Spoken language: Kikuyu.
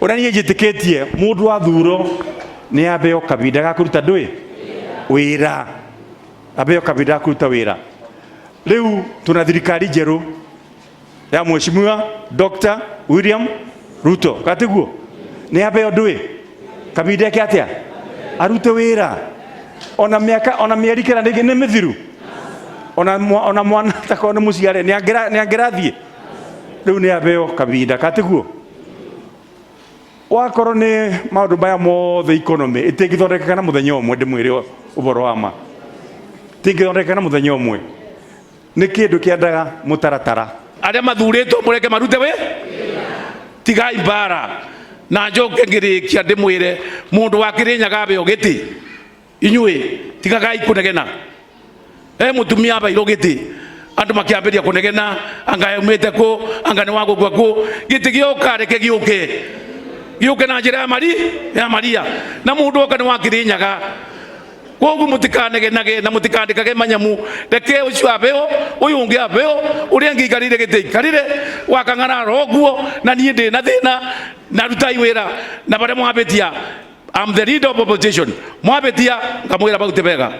Ũrĩa niĩ njĩtĩkĩtie, mũndũ athuro nĩ ambeo kahinda ga kũruta ndũĩ wĩra, ambeo kahinda ga kũruta wĩra. Rĩu tuna thirikari njerũ ya Mheshimiwa Dr. William Ruto, katiguo nĩ ambeo ndũĩ kahinda ke atĩa arute wĩra, ona mĩaka ona mĩeri kĩra nĩ mĩthiru, ona mwana takorwo nĩ mũciare nĩ angĩrathiĩ. Rĩu nĩ ambeo kahinda, katiguo wakorwo nĩ maũndũ maya mothe, economy ĩtingĩthondekeka na mũthenya ũmwe. Ndĩmwĩre ũhoro wa ma, ĩtingĩthondekeka na mũthenya ũmwe, nĩ kĩndũ kĩendaga mũtaratara. Arĩa mathurĩtwo mũreke marute wĩ, tigai mbara. Na njoke ngĩrĩkia ndĩmwĩre, mũndũ wa Kĩrĩnyaga abeo gĩtĩ, inyuĩ tigagai kũnegena. E mũtumia abairwo gĩtĩ, andũ makĩambĩria kũnegena, anga yaumĩte kũ, anga nĩ wa gũkua kũ. Gĩtĩ gĩoka, reke gĩũke, gĩũke na njĩra ya mari ya maria, na mũndũ oka nĩ wa Kĩrĩnyaga. Koguo mũtikanegenage na mũtikandĩkage manyamu. Reke ũcio abeo, ũyũ ũngĩ abeo, ũrĩa ũngĩ ikarĩire gĩtĩ ikarĩre, wakang'ara aroguo, na niĩ ndĩ na thĩna. Na rutai wĩra, na barĩa mwabĩtia, I'm the leader of opposition, mwabĩtia ngamwĩra baute wega.